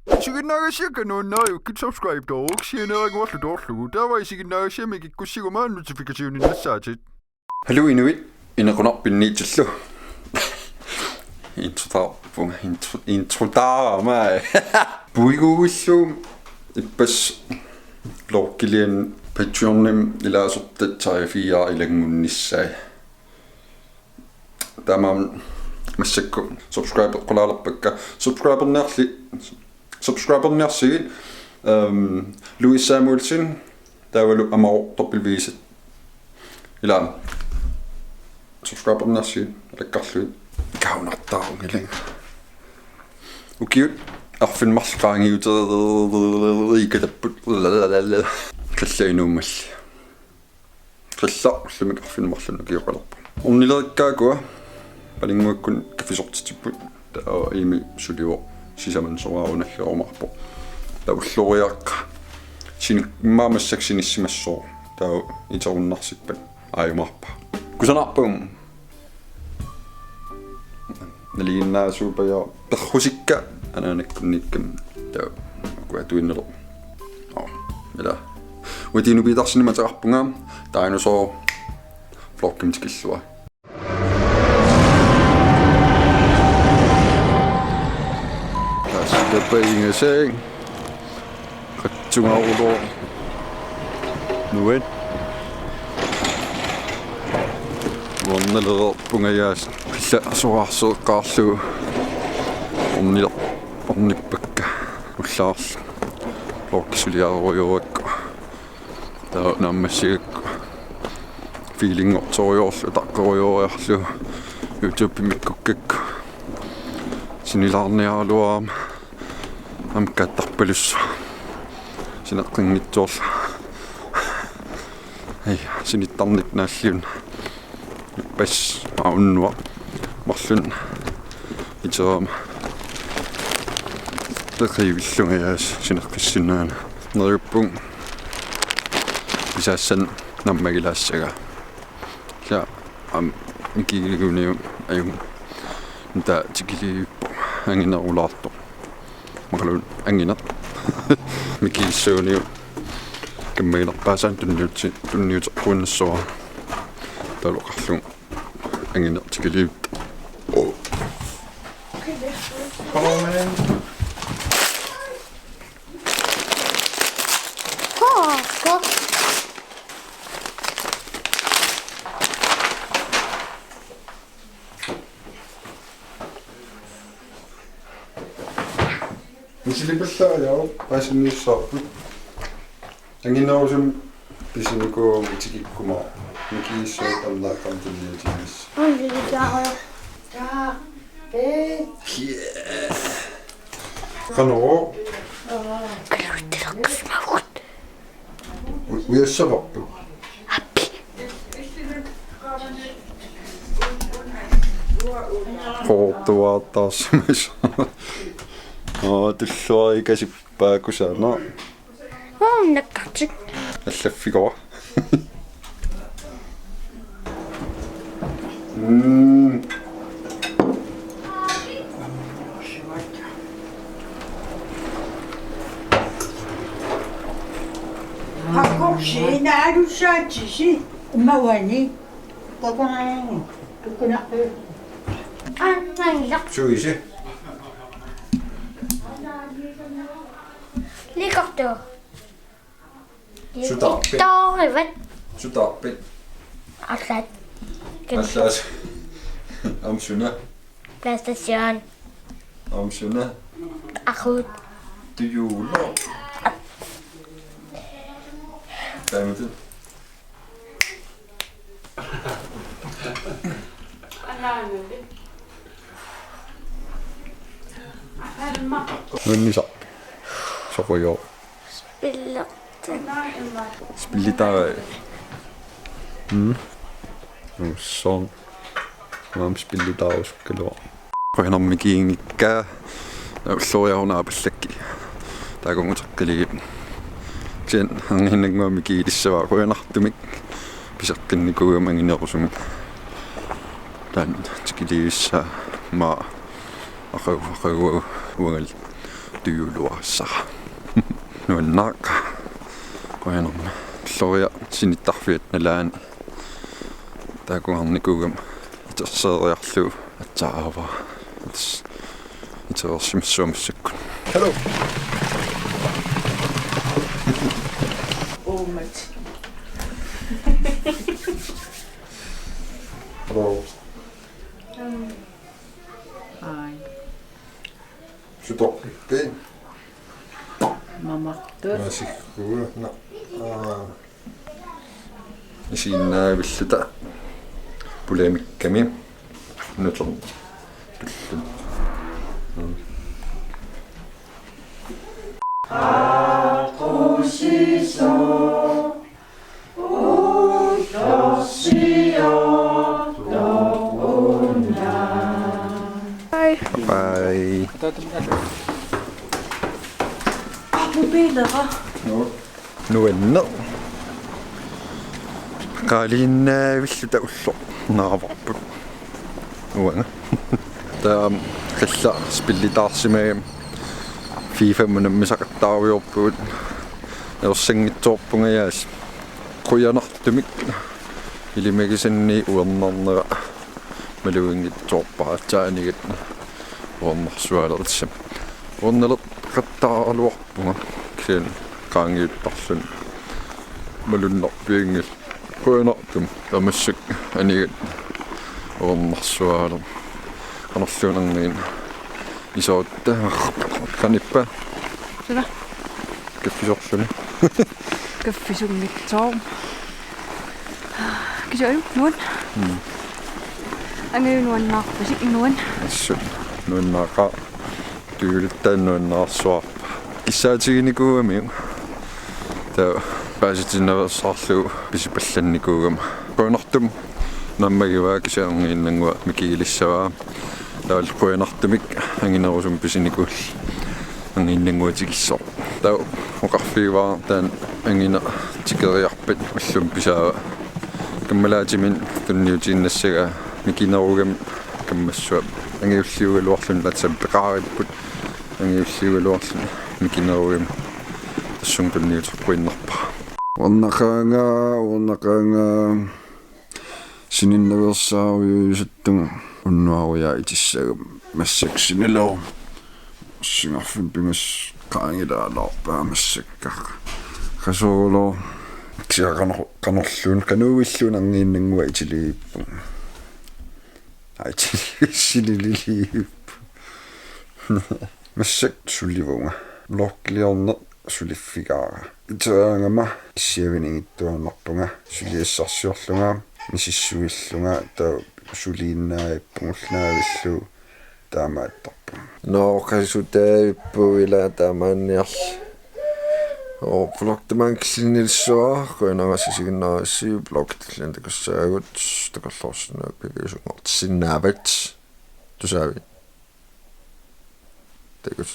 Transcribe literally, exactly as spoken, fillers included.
Isiginnaagassiakka nuannariukkit subscribe-tooruk sianeeraguarlu toorlugu. Taava isiginnaagassiami kikkussiguma notification-innassaatit. Haluu inuit, inequnarpinniitsillu. Introtaarpunga, intro-, introtaarama. Puiguillu ippassaq vloggiliani Patreonimi ilaasortat tre fire ilanngunnissaat. Taamaammat massakkut subscribeqqulaalerpakka. Subscriberniarli-, subscriberniarsigit, ehm, Louis Samuelsen, taavalu Amaru W Z. Ilaa. Subscriberniarsigit, alakkarlugit. Kaunartaarunngilanga. Ukiut arfineq-marluk qaangiutereerikatapput. Qallaq inuummalli. Qallaq ullumi arfineq-marlunnik ukioqalerpoq. Ornilerekkaakkua Palinnguakkut kaffisortitipput. Taava Iimi sulivoq sisamanut soraarunalliarumaarpoq. Taava ulloriaq sini-, immaqa massakkut sinissimassooq. Taava iterunnarsippata aajumaarpaa. Kusanarpoq. Nalinginnaasuupajaaq perrusikka anaanakkunniikkami. Taava ukua atuinnarpoq. Aa, ilaa. Uatiinut piitarsinni mateqarpunga, dinosaur vloggimik tikilluarit. Tassappa ingasaat. Qatsungarulo. Nuan. Ornilereerpunga aasiit. Qallaq soraarseqqaarlugu. Ornile-, ornippakka. Ullaarlu. Vloggi suliarerujoorukku. Taava naammassigakku. Feelingertorujoorlugu, taqqerujooriarlugu. YouTube-imikkukkakku. Sinilaarniaraluarama. Aamma kaattarpalussuaq. Sineqqinngitsoorlugu. Ai, sinittarnikkut naalliunneq. Passaarunnaarlunga marlunnik iterama. Teqivillunga aasiit sineqqissinnaanera. Neriuppunga pisaassanut naammagilaassagaa. Kisianni aamma mikigiuniuk ajunngilaq. Taava tikilivippoq anginerulaartoq. Maqalu angineq. Mikigissaguuniuk kammaginerpaasaanik tunniuti-, tunniuteqqinnassuara. Taavalu oqarlunga angineq tikilivippoq. Oh. Come on, man. Misilipallaariaruk paasinniussavarput. Anginerusumik pisinikuuvugut tikikkuma. Mikigissagut arnaaqqamik tunniutiginnissaq. Anginerusumik. Taa. Ee. Yeah. Qanoq? Kaloriittileqqissimavut. U-, ujassavarput. Appi. Qoortuaartaarsimasoq. Aa, tulluarikasippaa kusanaq. Uu, nakkartik. Allaffigooq. Mm. Hakkorsi naalussaatisi. Umauani. Takunaani. Tukunaqi. Annailaq. Suisi. Likortu. Sutaarpit? Toorivat. Sutaarpit? Allat. Allat. Aamma suna? PlayStation. Aamma suna? Aqut. Tujuulo. Taamatut. Nuannisarpit? Soqujoq. Spillertut. Spillitaava. Mm. Uussoorn. Aamma spillitaarusukkaluaq. Qujanarmik mikiginngikkaa. Ulloriaruna aapallakkit. Taakunnguteqqiligipput. Kisianni angihinnannguamik mikigilissavara qujanartumik. Piseqqinnikuugama anginerusumik. Taanna tikilivissaa maa aqagu-, aqaguagu uangali. Tujuluassara. Nuannaaq. Qujanarmi. Gloria sinittarfiat nalaani. Takuarnikuugama iterseeriarlugu aatsaavara. Its-, itersimassuaq massakkut. Hello. Uummati. Hello. Hi. Sutoqqippi? Mamartut. Masikkuuna. Aa. Isiinnaavilluta. Pulamikkami. Nutor. Tullu. Mm. Bye. Bye. Mobiilera. Nuanneq. Qaaliinnaavilluta ulloq naavarput. Uanga. Taava qillat spillitaarsimagami FIFA-mut unammisaqattaarujoorpugut. Ersanngitsoorpunga jaas. Qujanartumik ilimagisannik uernarnera maluginngitsoorpara, aatsaat anigat uernarsualertissama. Uernaleqattaaraluarpunga kisianni qaangiuttarluni malunnarpianngilaq. Qujanartumik tamassi anigat uernarsualermata. Qanorluunniit isoorta qanippa. Suna? Kaffisorluni. Kaffisunngitsoorama. Kisianni nuan. Mm. Angaju nuannaarpasik nuan. Assut nuannaaqaaq. Tujulittaaq nuannaarsuarpara. Kissaatiginikuugamiuk. Taava paasitinnaveersaarlugu pisipallannikuugama. Qujanartumik naammagivaa kisianni angiinnannguaq mikigilissavaa. Taavalu qujanartumik anginerusumik pisinikuullutit. Angiinnannguaq tikissoq. Taava oqarfigivara taanna angineq tikeriarpat ullumi pisaava. Kammalaatiminnik tunniutiinnassagaa mikinerugami kammassuaq. Angajulliugaluarluni, aatsaat peqaaripput. Angajulliugaluarluni mikinerugami. Tassunga tunniuteqqiinnarpara. Uernaqaanga, uernaqaanga. Sininnaveersaarujussuartunga unnuarujaaq itissagama massakkut sinileruvoq. Singarfimmi pingasut qaangilaalaarpaa massakkut. Qasorlu. Kisianni qanor-, qanorluunniit, qanuilluunniit angiinnannguaq itiliivippunga. Aa, itiliivippunga, sinililiivippunga. Massakkut sulivunga. Vloggiliorneq suliffigaara. Iteraangama issiavinngitsuararpunga. Suliassarsiorlunga, misissuillunga, taava suliinnaavippunga, ulloq naavillugu taamaattarpunga. Nå, qasutaavippoq ila taamaanniarli. Oo, vlog tamaanga killilinnissavara, qujanaq assigiinngitsunik, vlog tulliani takussaagut, takorloorsinnaavit, piviusunngortissinnaavat. Tusaavi. Takuss.